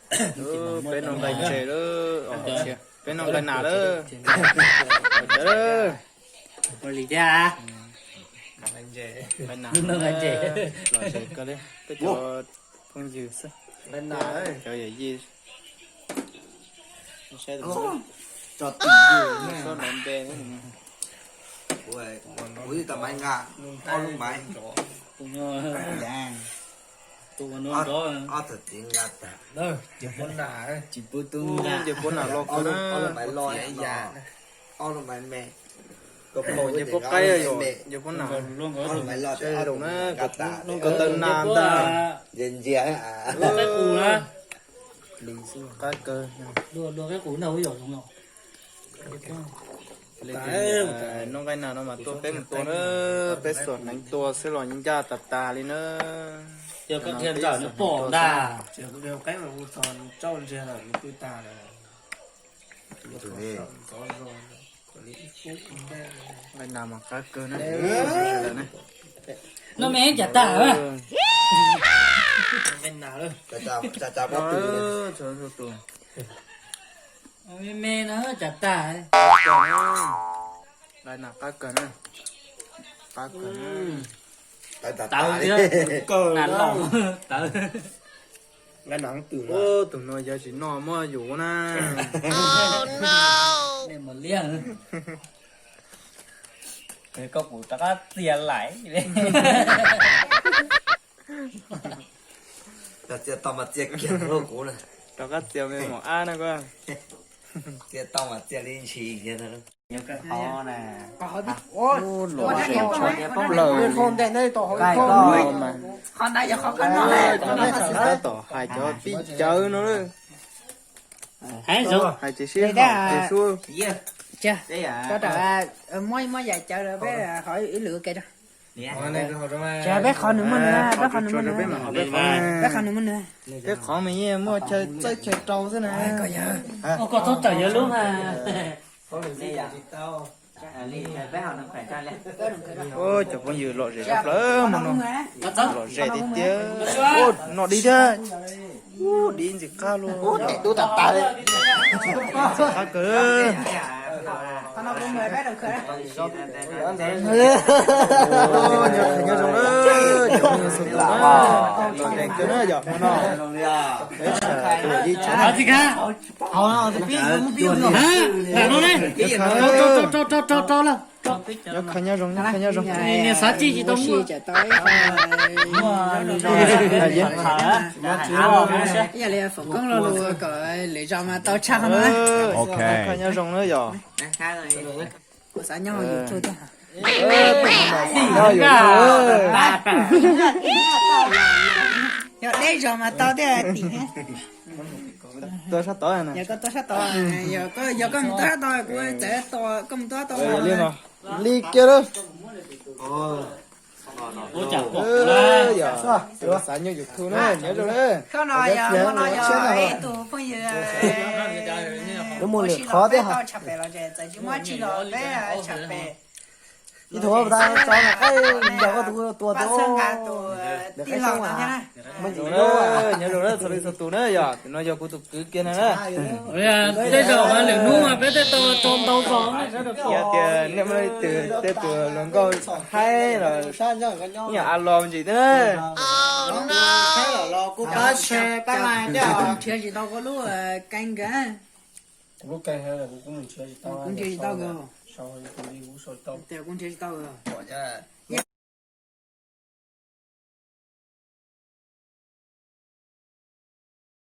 Peb noj nqaij ntses lawm, peb noj nqaij nas lawm. Ua li thiab, noj nqaij ntses. Los tsev kawg li, peb cov phooj ywg xwb, cov yawm yij. Tso tim sob nov npe, kuv tau maiv nqa ob lub maiv, ob tug txiv nqa tag, tsis pub tub nqa, ces puab nam los kawg na, ob lub maiv los ib yam, ob lub maiv me, ces puab qaib yom, ces puab nam zoo na, koj taw nas ntag, ntsia ntsia, qaib kawg. Noj nqaij nas no mas tuaj peb mus tua na, peb xuas hneev tua xwb los ncaj tas tas li na. Yog koj dhia nrawm nws pom ntag. Nqaij nas mas qab kawg na. Noj me cas tag. Me me no cas tag. Nqaij nas qab kawg na. Qab kawg. Tawv thiab, nas los tawv. Tus no yog tsis noj muab yus na. Koj kuv rov qab txia lais. Txia tau mas txia kiag kuv na. Rov qab txias me mom ab na koj. Txia tau mas txia li ntshis kiag. Qhov na, los zem tshaj plaws li. Tab tom hais cov pib cawv no lawm. Hais tias sib haum ces sub. Muab muab yam cawv peb ho ib lwm ua ke. Peb qhov nws muaj nws, peb qhov nws muaj nws, peb qhov nws muaj nws. Peb qhov mas yeej muaj chaw txawb chaw rau xwb na. Koj txhob tawm yuav lub mas. Cov phooj ywg lom zem tshaj plaws hmo no, lom zem tiag tiag. Noj dib thiab, dib ntxim qab luaj, ntxim qab kawg. Nyob zoo na, cov phooj ywg txhua tus na, lom zem kawg na yom hmo no. Peb sawv daws ib tsoom nyob khav nyob zoo, nyob khav nyob zoo. Niag xav tsis tsis tau muaj. Ib yam li foom koob lo lus kom lwm zaus mas tau tshaj qhov no. Nyob khav nyob zoo na yom. Kuv xav nyob YouTube thiab. Yog deb zog mas tau thiab tim. Tuaj sab tod, yog koj tuaj sab tod, yog koj mus tuaj sab tod kuv txawm tua koj mus tuaj sab tod li no. Li kiag lawm. Yog xav nyob YouTube na nyob zoo na. Koj no yog, no yog ib tug phooj ywg, mus lwm qhov thiab, tshaj pem los txawm tsis muaj tsi los peb tshaj pem. Ib tug ua tas tso na, nrog koj tus tua tus, tus tij laug no thiab na. Nyob zoo na txhua leej txhua tus na, yog tus no yog kuv tus kwv kiag na na. Tej zaum lwm hnub mas peb tej tau tso ntau zog na. Yog tias nej muaj leej twg tej tus hluas nkauj haib los ib yam a los ntsis thiab na. Kuv pab share pab like thiab. Nrhiav tsis tau koj lub kênh kawg. Kuv lub kênh kuv kuj nrhiav tsis tau, kuv nrhiav tsis tau kawg. Tias kuv nrhiav tsis tau kawg.